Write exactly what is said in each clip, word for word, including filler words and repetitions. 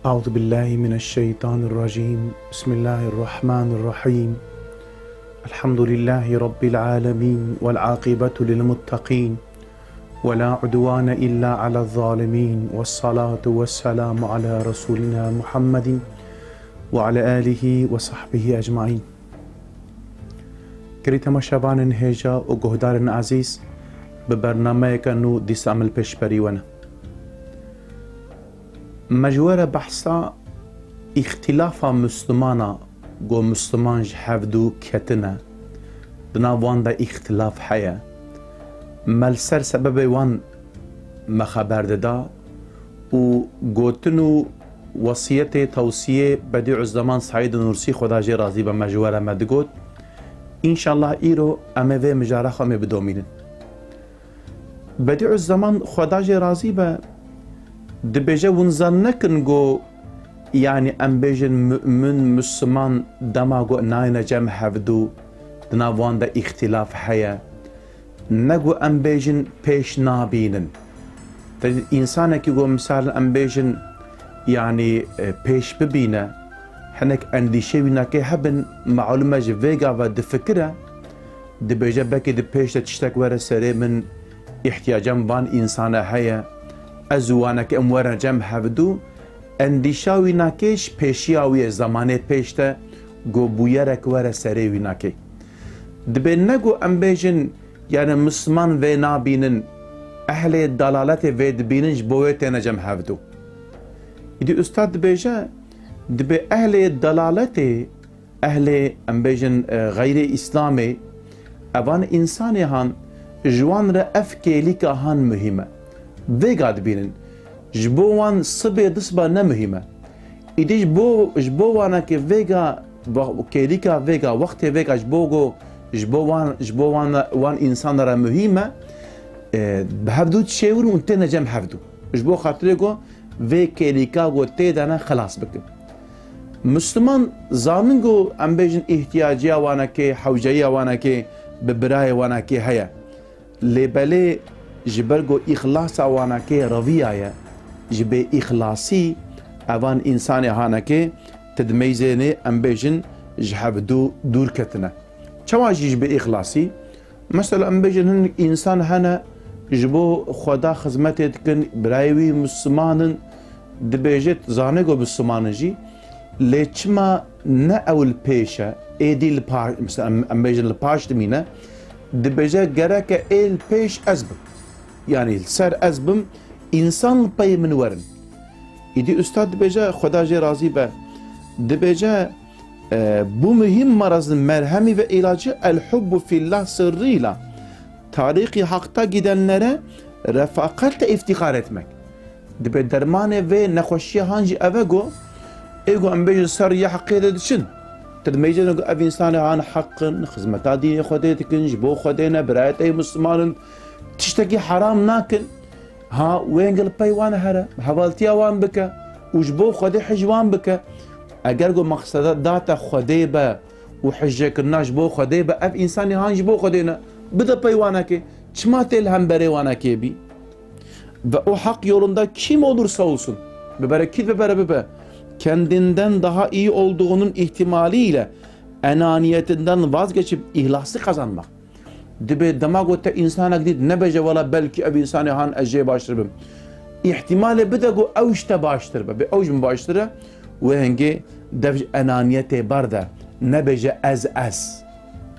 أعوذ بالله من الشيطان الرجيم. بسم الله الرحمن الرحيم. الحمد لله رب العالمين، والعاقبة للمتقين، ولا عدوان إلا على الظالمين، والصلاة والسلام على رسولنا محمد وعلى آله وصحبه أجمعين. Girî temaşevanên hêja û guhdarên ezîz, bi bernameyeke nû dîsa em li pêşberî we ne. Me ji we re behsa îxtîlafa Mislimana, ku Misliman ji hev dû ketine, di nav wan de îxtîlaf heye. Me li ser sebebê wan me xeber dida û gotin û wesiyetê, tewsiyê Bedîuzzeman Seîd Nûrsî, Xweda jê razî be, me ji we re me digot. Înşallah îro em ê vê mijara xwe em ê bidomînin. Bedîuzzeman, Xweda jê razî be, dibêje, hûn zan nekin ku, yanî em bêjin mu'min, Misliman, dema ku nayêne cem hevdû, di nav wan de îxtîlaf heye. Ne ku em bêjin pêş nabînin. Te dît, însanekî ku misal em bêjin, yanî, e, pêş bibîne, hinek endîşê wînakê hebin, malûm e ji vêga ve difikire, dibêje, belkî di pêş de tiştek were serê min, îhtiyacem van însana heye, ez û wanekê em were cem hevdû, endîşa wînakê ji pêşiya wî ye, zemanê pêş de ku bûyerek were serê wînakê. Dibê ne ku em bêjin, yanî Misliman vê nabînin, ehlê dalaletê vê dibînin, ji bo wê têne cem hevdû. Îdî ustad dibêje, dibê ehlê dalaletê, ehlê, em bêjin, e, xeyrê Îslamê, evan însanê han, ji wan re ev kêlîka han muhîm e. Vêga dibînin. Ji bo wan sibê disba ne muhîm e. Îdî ji bo, ji bo wanekê vêga, wa-, kêlîka vêga, wextê vêga ji bo go, ji bo wan, ji bo wan, wan însan re muhîm e, e, bi hevdû dişêwin û têne cem hevdû. Ji bo xatirê go vê kêlîka go tê de ne xilas bikin. Misliman zanin go em bêjin îhtiyaciya wanekê, hewceyiya wanekê, bi birayê wanekê heye. Lê belê ji ber ku îxlasa wanakê reviya ye, ji bê îxlasî evan însanê hanekê ti dimeyzênê em bêjin ji hevdû dûr ketine. Çawa jî ji bê îxlasî? Mesela em bêjin hinek însan hene ji bo Xweda xizmetê dikin, birayê wî Misliman in, dibêje zane ku Misliman in jî, lê çima ne ew li pêş e, êdî li pa-, mesela em, em bêjin li paş dimîne, dibêje gereke ê li pêş ez bim. Yanî li ser ez bim, însan li pey min werin. Îdî ustad dibêje, Xweda jê razî be, dibêje, e, bu mühim marazın merhemi ve ilacı el hubbu fillah sırrıyla tariki hakta gidenlere refakatle iftihar etmek. Dibê dermanê vê nexweşiya han jî ev e ku, ê ku em bêjin ser ya heqê de diçin. Ti dimeyzêne ku ev însanê han heq in, xizmeta dînê Xwedê dikin, ji bo Xwedê ne, birayê te yê Misliman in, tiştekî heram nakin. Ha, wê hingê li pey wan here, hevaltiya wan bike û ji bo Xwedê hij wan bike. Eger ku maqseda da te Xwedê be û hijekirina ji bo Xwedê be, ev însanê han ji bo Xwedê ne, bide pey wanekê. Çima tê li hemberê wanekê bî? Ve o hak yolunda kim olursa olsun, bibere kî bibere bibe, kendinden daha iyi olduğunun ihtimaliyle enaniyetinden vazgeçip ihlası kazanmak. Dibê dema ku te însanek dît, nebêje, wela belkî ev însanê han ez jê baştir bim. Îhtimalê bide ku ew ji te baştir be. Bê ew ji min baştir e, wê hingê dev ji enaniyetê berde. Nebêje ez, ez.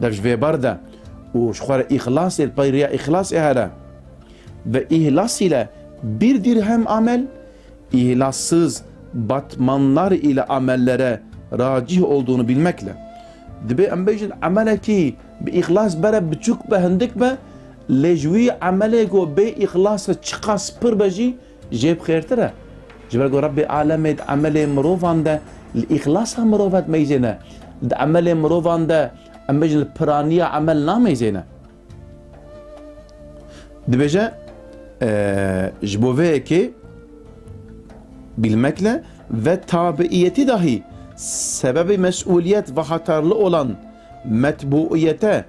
Dev ji vê berde. Û ji xwe re îxlasê, li pey riya îxlasê here. Ve ihlas ile bir dirhem amel, ihlassız batmanlar ile amellere racih olduğunu bilmekle. Dibê em bêjin emelekî bi îxlas bere, biçûk be, hindik be, lê ji wî emelê ku bê îxlas e çiqas pir be jî jê bi xêrtir e. Ji ber ku Rebbê alemê di emelê mirovan de li îxlasa mirov e dimeyzêne. Di emelê mirovan de em bêjin li piraniya emel nameyzêne. Dibêje, e, ji bo vê yekê bilmekle ve tabiiyeti dahi sebebi mesuliyet ve hatarlı olan metbuiyete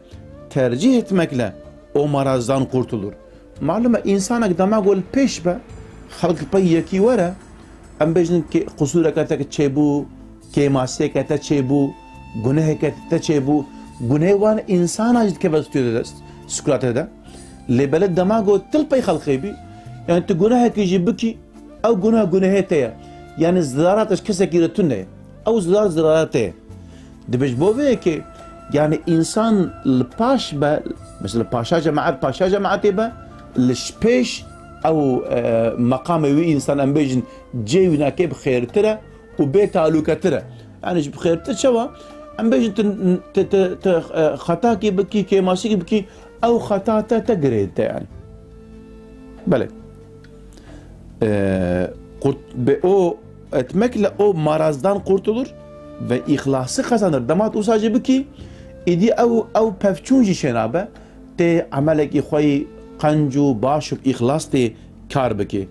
tercih etmekle o marazdan kurtulur. Malum e, însanek dema ku li pêş be, xelk li pey yekî were, em bêjin ke-, qusûreke te çêbû, kêmasiyeke te çêbû, guneheke te çêbû, gunehê wan însana jî dikeve stûyê de, sukratê de. Lê belê dema ku til pey xelqê bî, yani tu gunehekî jî bikî, ew guneh gunehê te ye. Yani zirara te ji kesekî re tune ye. Ew zirar zirara te ye. Dibê ji bo vê yekê, yani însan li paş be, mesela paşa cemaet, paşa cemaetê be, li ş-, pêş ew, e, meqamê wî însan, em bêjin, cê wî nakê bi xêrtir e û bê talûketir e. Yani ji bi xêrtir çawa? Em bêjin tu, tu, tu, tu, e, xetakî bikî, kêmasîkî bikî, ew xeta te, te girê dide yani. Belê. Ee, kurt-, be o etmekle o marazdan kurtulur ve ihlası kazanır. Dema tu wisa jî bikî, îdî ew, ew pevçûn jî şênabe, tê emelekî xwe yî qenc û baş û bi îhlas tê kar bikê.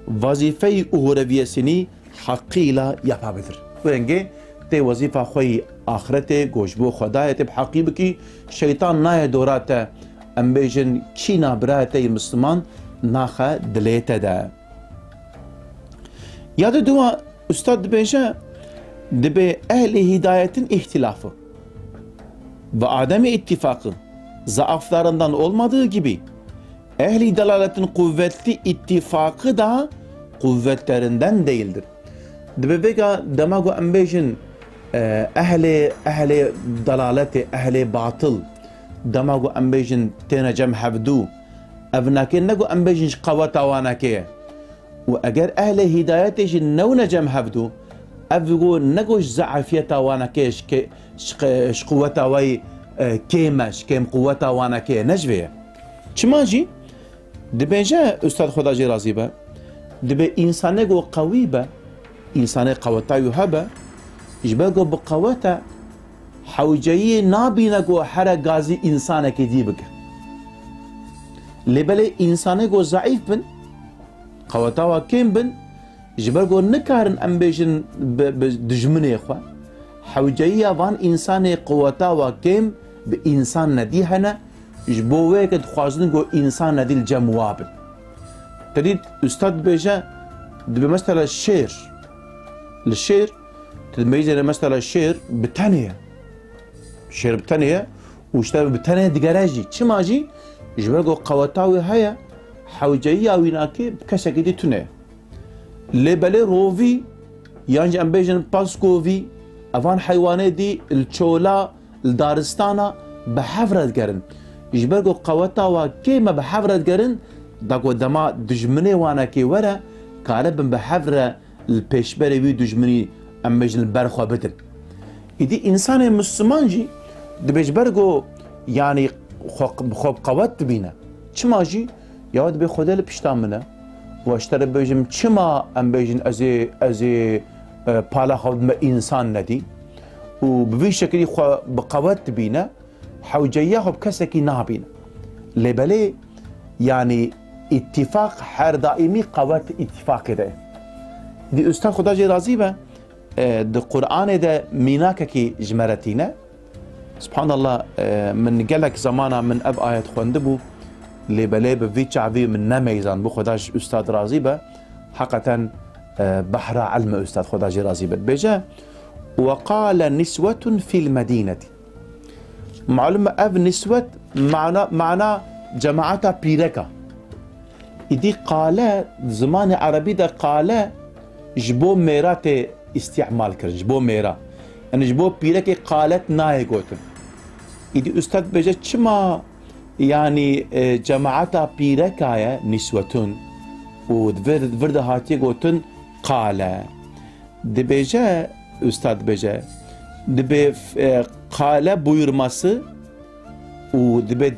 Vazîfeyî uhureviyesini hakkıyla yapabilir. Wengê tê wezîfa xwe yî axretê, ku ji bo Xwedayê tê bi heqî bikî, şeytan nayê dora te, em bêjin, kîna birayê te yî Misliman naxe dilê te de. Ya di dua Ustad dibêje, dibê ehlê hidayetin ihtilafı ve ademi ittifakı zaaflarından olmadığı gibi, ehli dalaletin kuvvetli ittifakı da kuvvetlerinden değildir. Dibê vêga dema ku em bêjin, e, ehlê, ehlê dalaletê, ehlê batıl, dema ku em bêjin têne cem hevdû, ev nake ne ku em bêjin ji qeweta wanekê ye. Û eger ehlê hîdayetê jî newne cem hevdû, ev ku ne ku ji zeafiyeta wanekê, ji ke-, ji qe-, ji quweta wê, e, kêm e, ji kêm quweta wanekê ye, ne ji vê ye. Çima jî? Dibêje Ustad Xweda jê razî be, dibê însanê ku qewî be, însanê qeweta wî hebe, ji ber ku bi qewet e, hewceyiyê nabîne ku here gazî însanekî dî bike. Lê belê însanê ku zeîf bin, qeweta wa kêm bin, ji ber ku nikarin em bêjin bi, bi dijminê xwe, hewceyiya van însanê quweta wa kêm bi însan nedî hene, ji bo wê yekê dixwazin ku însan nedî li cem wa bin. Te dît, Ustad dibêje, dibê mesela şêr, li şêr, tu dibêjî mesela şêr bi tenê ye. Şêr bi tenê ye û ji te bi tenê digere jî. Çima jî? Ji ber ku qeweta wî heye, hewceyiya wî nakê bi kesekî dî tune ye. Lê belê rovî, yan jî em bêjin paskovî, evan heywanê dî li çola, li daristana bi hev re digerin. Ji ber ku qeweta wa kêm e bi hev re digerin, da ku dema dijminê wanekê were, karibin bi hev re li pêşberê wî dijminî, em bêjin, li ber xwe bidin. Îdî însanê Misliman jî dibê ji ber ku, yanî xwe, xwe bi qewet dibîne. Çima jî? Ya dibê Xwedê li pişta min e. Û ez ji te re bêjim, çima em bêjin ez ê, ez ê, e, pala xwe bidime însan nedî? Û bi vî şekilî xwe bi qewet dibîne, hewceyiya xwe bi kesekî nabîne. Lê belê, yanî îtîfaq her daîmî qewet îtîfaqê de ye. Dî Ustad Xweda jê razî be, e, di Qur'anê de mînakekî ji me re tîne. Subhanallah, e, min gelek zemana min ev ayet xwendibû, lê belê bi vî çavî min nemeyzanbû, Xweda ji Ustad razî be. Heqeten, e, behra ilm e Ustad, Xweda jê razî be. Dibêje, "Ve qale niswetun fil medînetî." Malum e ev niswet mana, mana cemaeta pîrek a. Îdî qale, zimanê erebî de qale ji bo mêra tê îstîmal kirin, ji bo mêra. Yani ji bo pîrekê qalet nayê gotin. Îdî Ustad dibêje, çima, yanî, e, cemaeta pîreka ye, niswetun, û di vir, vir de hatiye gotin qale. Dibêje, Ustad dibêje, dibê, e, qale buyurması û dibê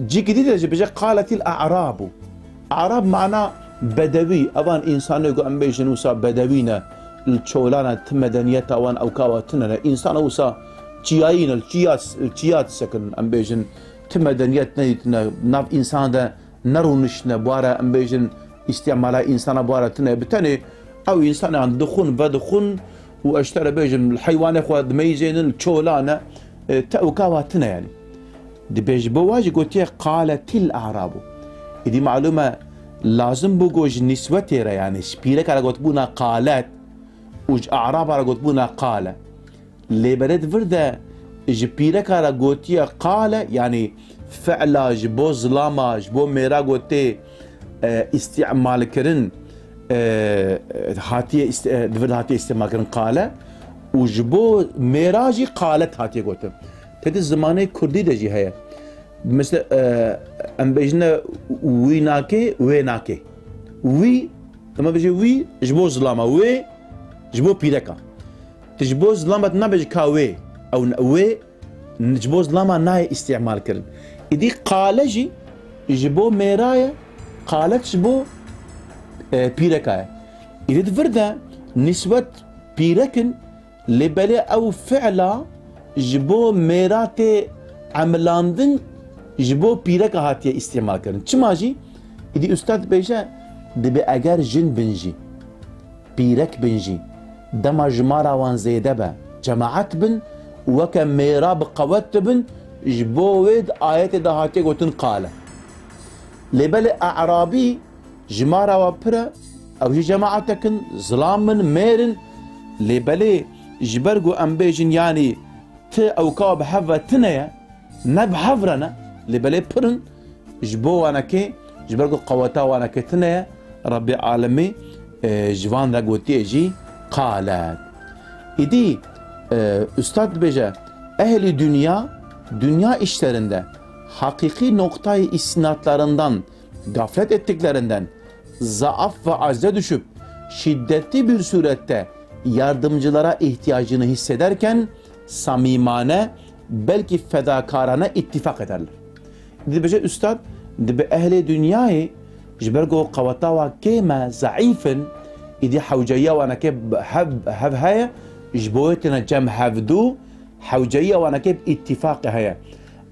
cîkî dî de jî bêje, "Qaletil a'rabu." A'rab mana bedewî, evan însanê ku em bêjin wisa bedewî ne, li çolan e, ti medeniyeta wan ewka wa tune ne. Însan wisa çiyayî ne, li çiya, li çiya disekin, em bêjin, ti medeniyet nedîtine, nav însan de nerûniştine, bi ware em bêjin îstîmala însana bi ware tune. Bi tenê ew însanan dixwin, vedixwin û ez ji te re bêjim, li heywanê xwe dimeyzênin, li çola ne, e, te ewka wa tune yanî. Dibê ji bo wa jî gotiye, "Qaletil a'rabu." Îdî malûm e, lazim bû ku ji nîswetê re, yanî ji pîreka re gotibûna qalet û ji e'raba re gotibûna qale. Lê belê di vir de ji pîreka re gotiye qale, yanî fi'la ji bo zilama, ji bo mêra ku tê, e, îstîmalkirin, e, hatiye îst-, e, di vir de hatiye îstîmalkirin qale û ji bo mêra jî qalet hatiye gotin. Tê di zimanê kurdî de jî heye. Mesela, e, em bêjine wî nake, wê nake. Wî, dema bêje wî ji bo zilama, wê ji bo pîreka. Tu ji bo zilama tu nabêjî ka wê. Ew ne, wê n-, ji bo zilama nayê îstîmal kirin. Îdî qale jî ji bo mêra ye, qalet ji bo, e, pîreka ye. Îdî di vir de nîswet pîrek in, lê belê ew fi'la ji bo mêra tê emilandin, ji bo pîreka hatiye îstîmal kirin. Çima jî? Îdî ustad dibêje, dibe eger jin bin jî, pîrek bin jî, dema jimara wan zêde be, cemaet bin, weke mêra bi qewet dibin, ji bo wê di ayetê de hatiye gotin qale. Lê belê e'rabî jimara wan pir e, ew jî cemaetek in, zilam in, mêr in, lê belê ji ber ku em bêjin, yanî ti ew ka bi hev ve tune ye, ne bi hev re ne, lê belê pir in, ji bo wanekê, ji ber ku qeweta wanekê tune ye, Rebbê Alemî, e, ji van re gotiye jî qalet. Îdî, e, ustad dibêje, ehlî dinya, dünya işlerinde hakiki noktayı istinatlarından gaflet ettiklerinden, zaaf ve acze düşüp, şiddetli bir surette yardımcılara ihtiyacını hissederken samimane, belki fedakarane ittifak ederler. Dibêje ustad, dibe ehlê dinyayê ji ber ku qeweta wan kêm e, zeîf in, îdî hewceyiya wanekê bi hev, hev heye, ji bo wê têne cem hevdû, hewceyiya wanekê bi îttifaqê heye.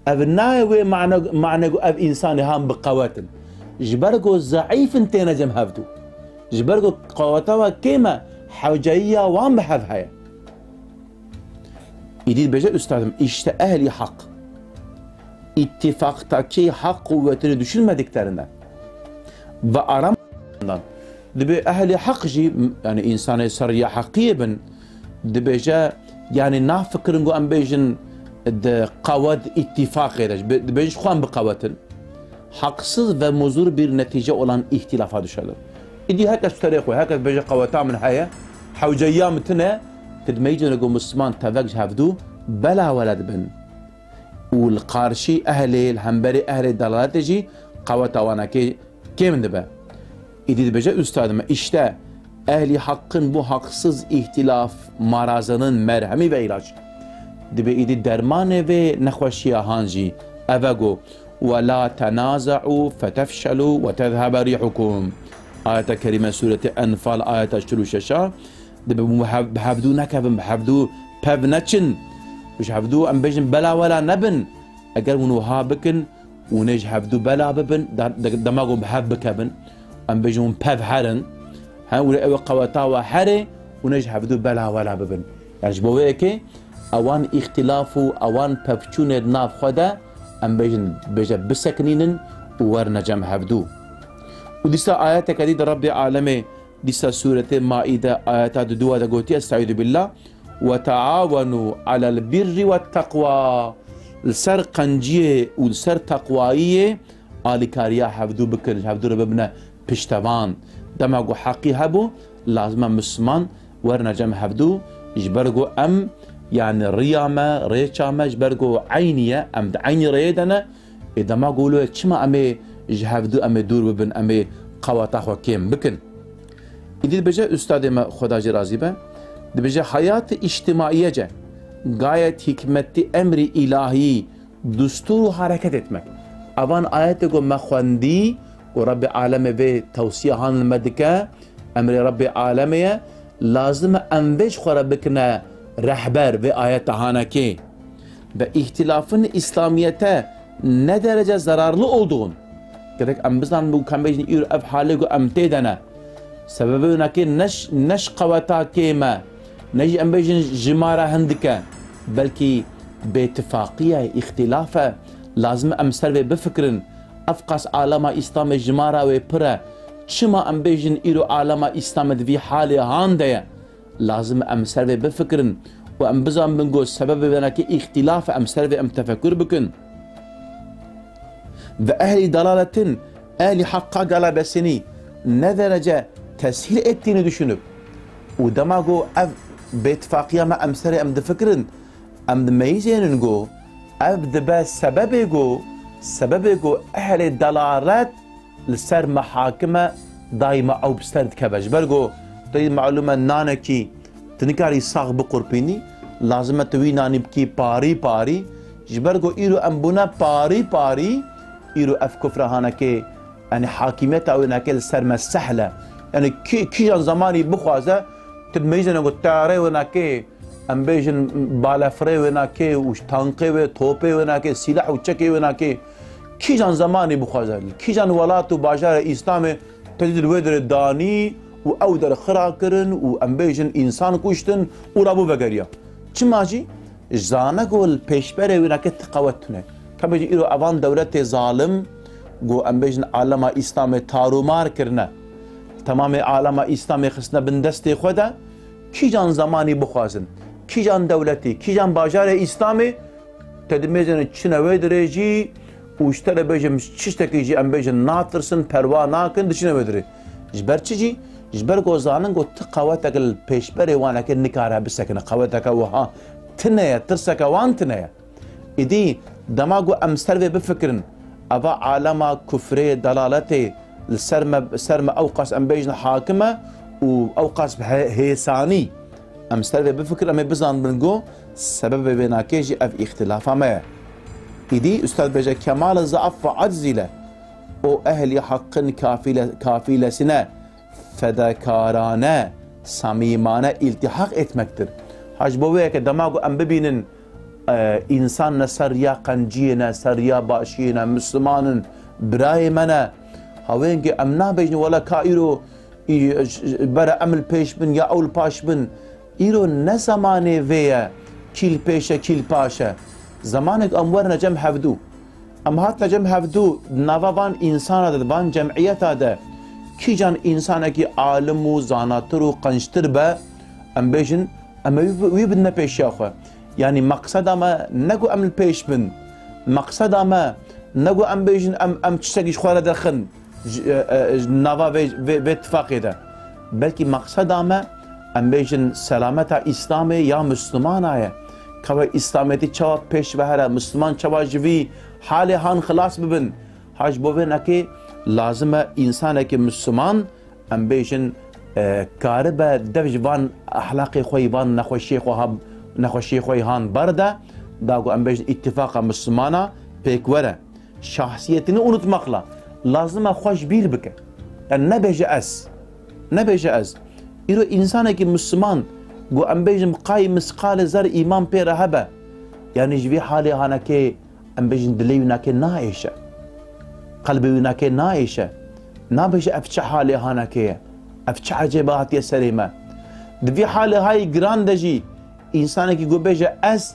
Ev nayê wê mane, mane ku ev însanê han bi qewet in. Ji ber ku zeîf in têne cem hevdû. Ji ber ku qeweta wan kêm e, hewceyiya wan bi hev heye. Îdî dibêje ustadim, işte ehli hak. İttifaktaki hak kuvvetini düşünmediklerinde ve aram-, dibe ehlê heq jî, yani însanê ser rêya heqiyê bin, dibêje, yani nafikirin ku em bêjin di qewet îttifaqê de, dibe-, dibêjin ji xwe em biqewetin. Haksız ve muzur bir netice olan ihtilafa düşerler. Îdî her kes serê xwe, her kes bêje qeweta min heye, hewceyiya min tune, tu dimeyî ku Misliman tevek ji hevdû bela wela dibin. Û li qarşî ehlê, li hemberî ehlê dalaletê jî qeweta wanekê kêm dibe. Îdî dibêje, ustad me, işte, ehlî haqqin bu haksız ihtilaf marazının merhemi ve ilaç. Dibe îdî dermanê vê nexweşiya han jî ev e ku, "Ve la tenaza'u fetefşelu ve tezhebe rihukum." Ayeta kerîme Sûretê Enfal, ayeta çil û şeş a, dibe hûn hev-, bi hevdû nekevin, bi hevdû pev neçin. Ji hevdû em bêjin bela wela nebin. Eger hûn wiha bikin, hûn ê ji hevdû bela bibin, da-, de-, dema ku bi hev bikevin, em bêjin hûn pev herin. He, hûn ê ew qeweta we herê, hûn ê ji hevdû bela wela bibin. Yani ji bo vê yekê ewan îxtilaf û ewan pevçûnê di nav xwe de, em bêjin, bêje bisekinînin û werine cem hevdû. Û dîsa ayeteke dî di Rebbê Alemê, dîsa Sûretê Maîde, ayeta duduwa de gotiye, Estaizu billah, "Ve taawenu alel birri ve teqwa." Li ser qenciyê û li ser teqwayiyê alîkariya hevdû bikin, ji hevdû re bibine piştevan. Dema ku heqî hebû, lazim e Misliman werine cem hevdû, ji ber ku em, yani riya me, rêça me, ji ber ku eynî ye, em di eynî rêyê de ne, ê dema ku wilo ye, çima em ê ji hevdû em ê dûr bibin, em ê qeweta xwe kêm bikin? Îdî dibêje, ustadê me, Xweda jê razî be, dibêje, hayat-ı içtimaiyece gayet hikmetli emri ilahi dustûr û hareket etmek. Evan ayetê ku me xwendî, ku Rebbê Alemê vê tewsiya han li me dike, emrê Rebbê Alemê ye, lazim e em vê ji xwe re bikine rehber, vê ayeta hanekê. Ve îhtilafin îslamiyete ne derece zararlı olduğun. Gerek em bizanin, bu, em bêjin îro ev halê ku em tê de ne. Sebebê winekê ne ji, ne ji qeweta kêm e, ne jî em bêjin jimara hindik e, belkî bêtifaqiye, îxtilaf e. Lazim e em ser vê bifikirin. Ev qas alema Îslamê jimara wê pir e. Çima em bêjin îro alema Îslamê di vî halê han de ye? Lazim e em ser vê bifikirin û em bizanbin ku sebebê wênakê îxtîlaf e, em ser vê em tefekur bikin. Ve ehlî dalaletin, ehlî heqqa gala besenî ne derece teshîl ettiğini düşünüp û dema ku ev bêtifaqiya me em serê em difikirin, em dimeyzênin ku ev dibe sebebê ku, sebebê ku ehlê dalalet li ser me hakim e, daîma ew bi ser dikeve. Ji ber ku tu yê malûm e nanekî tu nikarî sax biqurpînî, lazim e tu wî nanî bikî parî parî. Ji ber ku îro em bûne parî parî, îro ev kufra hanekê, yanî hakimiyeta wênakê li ser me sehl e. Yanî kî-, kîjan zemanî bixwaze, tu meyzene ku teyarê wênakê, em bêjin balefirê wênakê û tankê wê, topê wênakê, sîlah û çekê wênakê, kîjan zemanî bixwaze, li kîjan welat û bajarê Îslamê, te dî li wê derê danî û ew derxira kirin û em bêjin însan kuştin û rabû vegeriya. Çima jî? Ji zane ku li pêşberê wênakê ti qewet tune. Tabii jî îro evan dewletê zalim ku em bêjin alema Îslamê tarûmar kirine. Temamê alema Îslamê xistine bin destê xwe de, kîjan zemanî bixwazin, kîjan dewletî, kîjan bajarê Îslamê, te dimêzin çine wê dirê jî û ji te re bêjim tiştekî jî em bêjin natirsin, perwa nakin, diçine wê dirê. Ji ber çi jî? Ji ber ku zanin ku ti qewetek li pêşberê wanekê nikare bisekine. Qeweteke wiha tine ye, tirseke wan tine ye. Îdî dema ku em ser vê bifikirin, eva alema kufrê, dalaletê li ser me, ser me ew qas em bêjin hakim e û ew qas he-, hêsanî em ser vê bifikirin, em ê bizanbin ku sebebê vênakê jî ev îxtilafa me ye. Îdî Ustad bêje, kemala zaaf ve acz ile o ehli hakkın kafile-, kafilesine fedakarane, samimane iltihak etmektir. Ha ji bo wê yeke dema ku em bibînin, e, însan ne ser riya qenciyê ne, ser riya başiyê ne, Misliman in, birayê me ne. Ha wê yekê em nabêjin, wela ka îro, î, j-, j-, bere em li pêş bin ya ew li paş bin. Îro ne zemanê vê ye, kî li pêş e, kî li paş e. Zemanek em werine cem hevdû. Em hatine cem hevdû, di nava van însana de, di van cemiyeta de, kîjan însanekî alim û zanatir û qenctir be, em bêjin, em ê wî, wî bidine pêşiya xwe. Yanî meqseda me ne ku em li pêş bin. Meqseda me ne ku em bêjin, em, em tiştekî ji xwe re derxin ji, e, e, ji nava vê, vê, vê tifaqê de. Belkî meqseda me, em bêjin, selameta Îslamê ya Mislimana ye. Ka we Îslametî çawa pêş ve here, Misliman çawa ji vî halê han xilas bibin. Ha ji bo vê nekê lazim e însanekî Misliman, em bêjin, e, karibe dev ji van ehlaqê xwe yî, van nexweşiyê xwe ha-, nexweşiyê xwe yî han berde, da ku em bêjin îtîfaqa Mislimana pêk were. Şahsiyetini unutmakla lazim e xwe ji bîr bike. Yani nebêje ez. Nebêje ez. Îro însanekî Misliman ku em bêjin qayî misqalê zerr îman pê re hebe. Yani ji vî halê hanekê em bêjin dilê wî nakê naêşe. Qelbê wî nakê naêşe. Nabêje ev çi halê hanekê ye. Ev çi ecêbe hatiye serê me. Di vî halê hayî giran de jî însanekî ku bêje ez,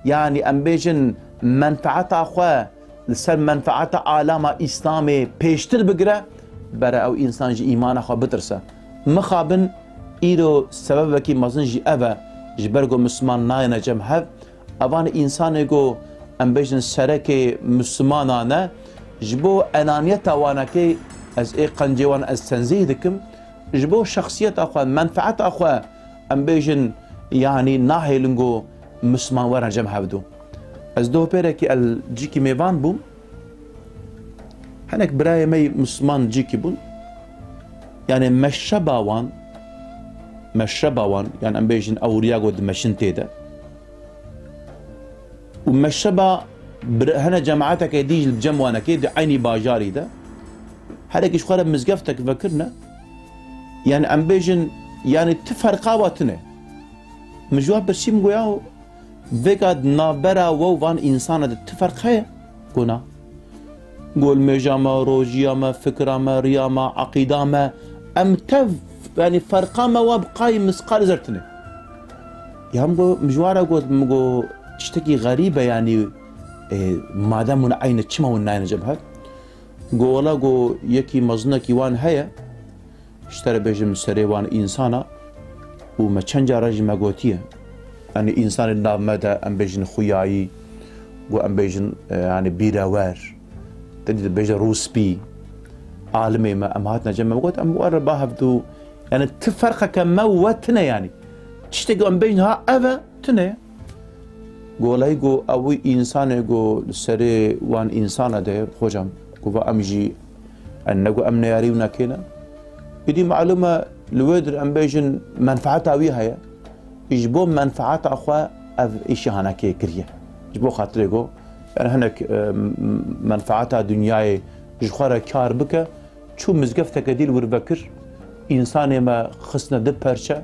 yani em bêjin menfeeta xwe li ser menfeeta alama Îslamê pêştir bigire, bere ew însan ji îmana xwe bitirse. Mixabin îro sebebekî mezin jî ev e, ji ber ku Misliman nayêne cem hev, evan însanê ku em bêjin serekê Mislimana ne, ji bo enaniyeta wanekê ez ê qencê wan ez tenzîh dikim, ji bo şexsiyeta xwe, menfeeta xwe em bêjin, yanî nahêlin ku Misliman werin cem hevdû. Ez doh pêrekî el cîkî mêvan bûm. Hinek birayê me yî Misliman cîkî bûn. Yani meşreba wan, meşreba wan, yani em bêjin ewriya ku dimeşin tê de. Û meşreba bir-, hene cemaeteke dî jî li cem wanekê di eynî bajarî de. Herekî ji xwe re mizgeftek vekirine. Yani em bêjin, yani ti ferqa wa tune. Min ji wan pirsî, min got, ya vêga di navbera we û van însana de ti ferq heye? Got na. Got li mêja me, rojiya me, fikra me, riya me, eqîda me, em tev, yani ferqa me wa bi qayî misqal zer tune. Ya min got, min ji wan re got, min got, tiştekî xerîb e, yani, e, madem hûn eyn e, çima hûn nayêne cem hev? Got, wela, got, yekî mezinekî wan heye, Ji te re bêjim serê wan însana û me çend cara jî me gotiye. Yanî însanê nav me de em bêjin xuyayî, û em bêjin, e, yanî bîrewer, te dî dibêje rûspî, alimê me, em hatine cem me got, em we re ba hevdû, yanî ti ferqeke me û we tine yanî. Tiştekî em bêjin ha ev e, tine ye. Go lay go ew însanê go li serê wan însana de, hocam, go va em jî, en ne go em neyarî wina kêne. Îdî malûm e li wê dir em bêjin menfaeta wî heye. Ji bo menfaeta xwe ev îşê hanekê kiriye. Ji bo xatirê go, yani hinek, e, m-, menfaeta dinyayê ji xwe re kar bike, çû mizgefteke dî li wir vekir, însanê me xistine di perçe,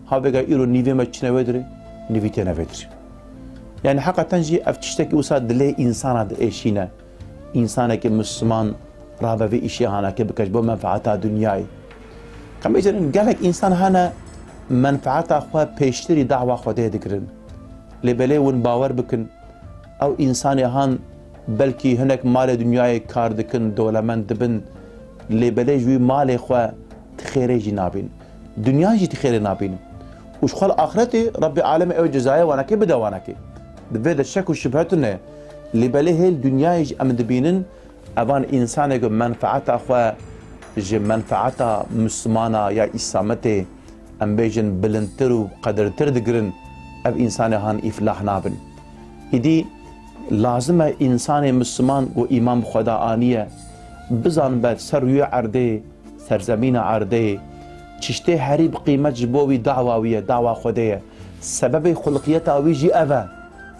ha vêga îro nîvê me çine wê dirê, nîvî têne vê dirê. Yani heqeten jî ev tiştekî wisa dilê însana diêşîne. Însanekî Misliman rabe vê îşê hanekê bike ji bo menfaeta dinyayê. Em bêjin gelek însan hene menfaeta xwe pêştirî dawa Xwedê digirin. Lê belê hûn bawer bikin, ew însanê han belkî hinek malê dinyayê kar dikin, dolemend dibin, lê belê ji wî malê xwe ti xêrê jî nabîn. Dinya jî ti xêrê nabînin. Û ji xwe li axretê Rebbê alemê ew cezaya wanekê bide wanekê. Di vê de şek û şibhe tune. Lê belê hê li dinyayê jî em dibînin, evan însanê ku menfaeta xwe ji menfaeta Mislimana ya Îslametê, em bêjin, bilindtir û qedirtir digirin, ev însanê han îflah nabin. Îdî lazim e însanê Misliman ku îman bi Xweda aniye, bizanibe ser rûyê erdê, serzemîna erdê, çiştê herî bi qîmet ji bo wî dawa wî ye, dawa Xwedê ye. Sebebê xulqiyeta wî jî ev e.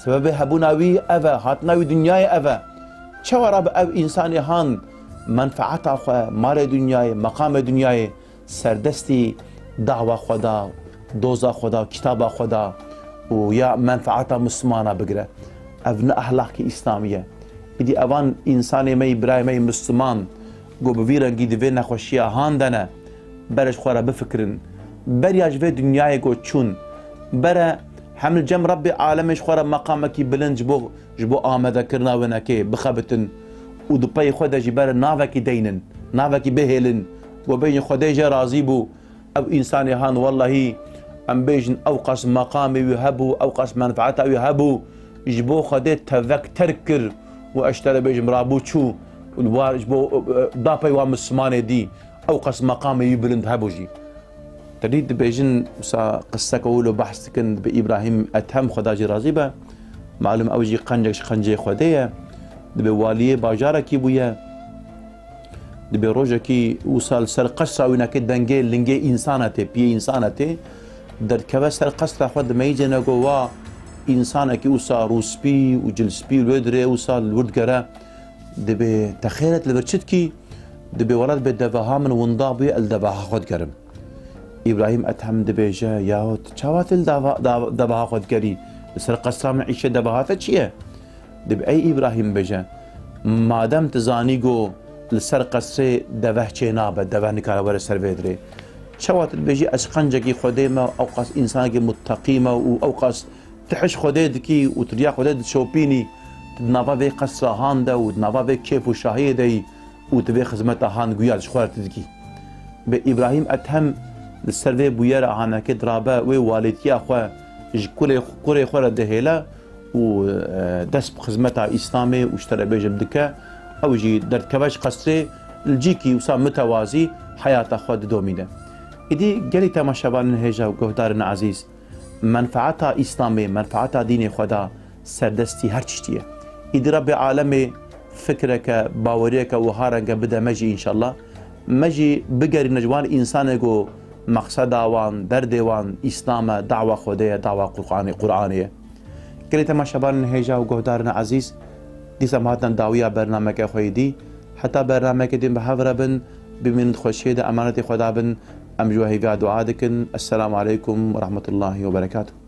Sebebê hebûna wî ev e, hatina wî dinyayê ev e. Çawa rabe ev însanê han menfaeta xwe, malê dinyayê, meqamê dinyayê, serdestî dawa Xweda, doza Xweda, kitaba Xweda û ya menfaeta Mislimana bigire? Ev ne ehlaqî Îslamî ye. Îdî evan însanê me yî, birayê me yî Misliman, ku bi vî rengî di vê nexweşiya han de ne, bere ji xwe re bifikirin. Beriya ji vê dinyayê ku çûn, bere hem li cem Rebbê alemê ji xwe re meqamekî bilind ji bo, ji bo amadekirina wênekê bixebitin û di pey xwe de jî bere navekî deynin, navekî bihêlin. Ku bêjin Xwedê jê razî bû, ev însanê han wellahî em bêjin ew qas meqamê wî hebû, ew qas menfaeta wî hebû, ji bo Xwedê tevek terk kir û ez ji te re bêjim rabû çû û li war ji bo, e, e, dapey wan Mislimanê dî ew qas meqamê wî bilind hebû jî. Te dî dibêjin, wisa qiseke wilo behs dikin, dibe Îbrahîm Ethem, Xweda jî razî be. Malûm ew jî qencek ji qencê Xwedê ye. Dibe waliyê bajarekî bûye. Dibe rojekî wisa li ser qesra wînekê dengê lingê însana tê, piyê însana tê. Derdikeve ser qesra xwe, dimeyîzêne go wa însanekî wisa rûspî û cilspî li wê dirê wisa li wir digere. Dibê te xêret li vir çi dikî? Dibê wela dibê deveha min winda bûye, ez li deveha xwe digerim. Îbrahîm Ethem dibêje, yaho tu çawa tu li dava-, dava-, deveha xwe digerî? Li ser qesra min îşê deveha te çi ye? Dibê ey Îbrahîm bêje, madem tu zanî go li ser qesrê deveh çê nabe, deveh nikare were ser vê dirê. Çawa tu dibêjî ez qencekî Xwedê me, ew qas însanekî mutteqî me û ew qas tu hiş Xwedê dikî û tu riya Xwedê dişopînî, tu di nava vê qesra han de û di nava vê kêf û şahiyê de yî û tu vê xizmeta han guya ji xwe re tu dikî. Bê Îbrahîm Ethem li ser vê bûyera hanekê dirabe wê walîtiya xwe ji kurê, kurê xwe re dihêle û, e, dest bi xizmeta Îslamê û ji te re bêjim dike, ew jî derdikeve ji qesrê li cîkî wisa mitewazî heyata xwe didomîne. Îdî gelî temaşevanên hêja û guhdarên ezîz, menfaeta Îslamê, menfaeta dînê Xweda serdestî her tiştî ye. Îdî Rebbê alemê fikreke, baweriyeke wiha renge bide me jî înşallah. Me jî bigerîne ji wan însanê ku meqseda wan, derdê wan Îslam e, dawa Xwedê ye, dawa Qur'anê, Qur'anê ye. Gelî temaşevanên hêja û guhdarên ezîz, dîsa me hatin dawiya bernameke xwe yê dî. Heta bernameke din bi hev re bin, bimînin di xweşiyê de, emanetê Xweda bin. Em ji we hêviya dua dikin. Esselamu aleykum ve rahmetullahi ve berekatuh.